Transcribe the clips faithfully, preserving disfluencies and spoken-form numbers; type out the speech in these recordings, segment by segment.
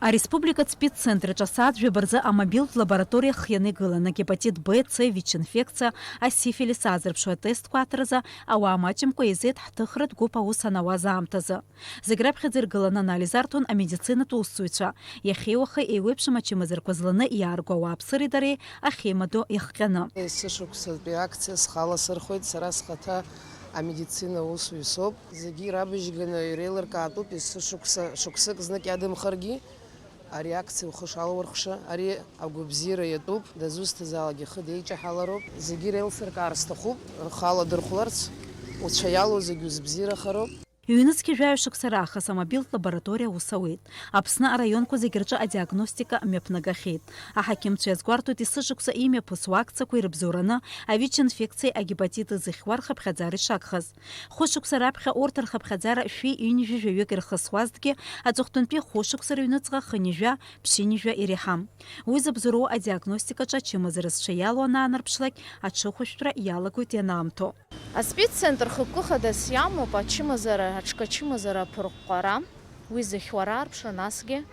Ареспубликатә спеццентрҿы асааҭ жәаба рзы амобилтә лабораториа хианы игылан, агепатит Б, Ц, ВИЧ-инфекциа, асифилис аазырԥшуа атестқәа аҭаразы ауаа маҷымкәа еизеит ҳҭыхратә гәыԥ аус анауаз аамҭазы. Зегь раԥхьаӡа иргыланы анализ арҭон амедицинатә усзуҩцәа, иахьеи уахеи еиуеиԥшым ачымазарқәа зланы иаарго ауааԥсыреи дареи ахьеимадоу иахҟьаны. Есышықәсатәи акциа схала сырхуеит, сара схаҭа амедицина усзуҩ соуп. Зегьы ирабыжьганы иреилыркаатәуп, есышықәса шықәсык знык иадымхаргьы, ари акциа ухы шалаурхәша, ари агәабзиара иатәуп, дызусҭазаалак ихы деиҷаҳалароуп. Зегьы иреилсыркаар сҭахуп, рхала дырхәларц, уцәа иалоу зегьы узбзиарахароуп. Ҩнызқьи жәаҩа шықәса раахыс амобилтә лабораториа аус ауеит. Аԥсны араионқәа зегьы рҿы адиагностика мҩаԥнагахьеит. Аҳақьымцәа иазгәарҭоит есышықәса имҩаԥысуа акциақәа ирыбзоураны авич-инфекциеи агепатит зыхьуа рхыԥхьаӡара ишагхаз. Хәышықәса раԥхьа урҭ рхыԥхьаӡара шәи ҩынҩажәи жәаҩык ирхысуазҭгьы, аҵыхәтәантәи хәышықәса рыҩныҵҟа хынҩажәа, ԥшьынҩажәа иреиҳам. Уи зыбзоуроу адиагностикаҿы ачымазара зҽы иалоу анаанарԥшлак, аҽыхәышәтәра иалагоит ианаамҭоу. Аспеццентр хықәкы хадас иамоуп ачымазара, аҽкы ачымазара аԥырҟәҟәара, уи зыхьуа раарԥшра, насгьы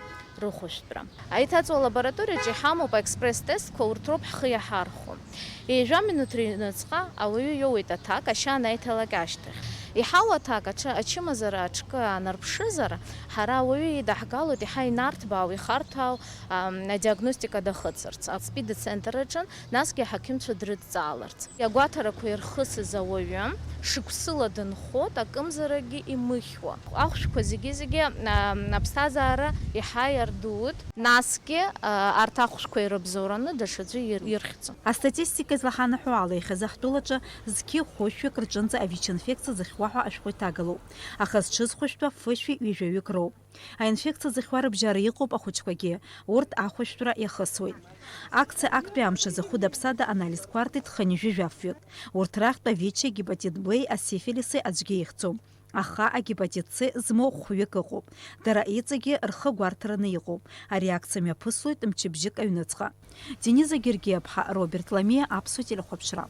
рыхәышәтәра. Аиҭаҵуа лабораториаҿы иҳамоуп аекспресс-тестқәа, урҭ роуп ҳхы иаҳархәо. Ҩажәа минуҭ рыҩныҵҟа ауаҩы иоуеит аҭак, ашьа анаиҭалак ашьҭахь. Иҳауа аҭак аҽы, ачымазара аҽкы аанарԥшызар, ҳара ауаҩы идаҳгалоит, иҳа инарҭбаау, ихарҭәаау, ам, адиагностика дахыҵырц, аспид центр аҿы, насгьы аҳақьымцәа дрыдҵааларц. Агәаҭарақәа ирхысыз ауаҩы шықәсыла дынхоит, акымзаракгьы имыхьуа. Ахәшәқәа зегьы-зегьы, ам, аԥсҭазаара иҳа иардуит. Насгьы, а, арҭ ахәшәқәа ирыбзоураны даҽаӡәы ир-, ирхьӡом. Астатистика излаҳанаҳәо ала, иахьазы ҳтәылаҿы зқьи хәышәҩык рҿынӡа авич-инфекциа зыхьуа ҳәа ашәҟәы иҭагалоуп, аха зҽызхәышәтәу фышәи ҩажәаҩык роуп. Аинфекциа зыхьуа рыбжьара иҟоуп ахәыҷқәагьы, урҭ ахәышәтәра иахысуеит. Акциа актәи амш азы хәыда-ԥсада анализқәа арҭеит хынҩажәи жәафҩык. Урҭ рахьтә авичи, агепатит Б-и, асифилиси аӡәгьы ихьӡом. Аха агепатит С змоу хәҩык ыҟоуп. Дара иҵегьы рхы гәарҭараны иҟоуп. Ари акциа мҩаԥыслоит мчыбжьык аҩныҵҟа. Дениза Гергиаԥҳа, Роберт Ламиа, Аԥсуа телехәаԥшра.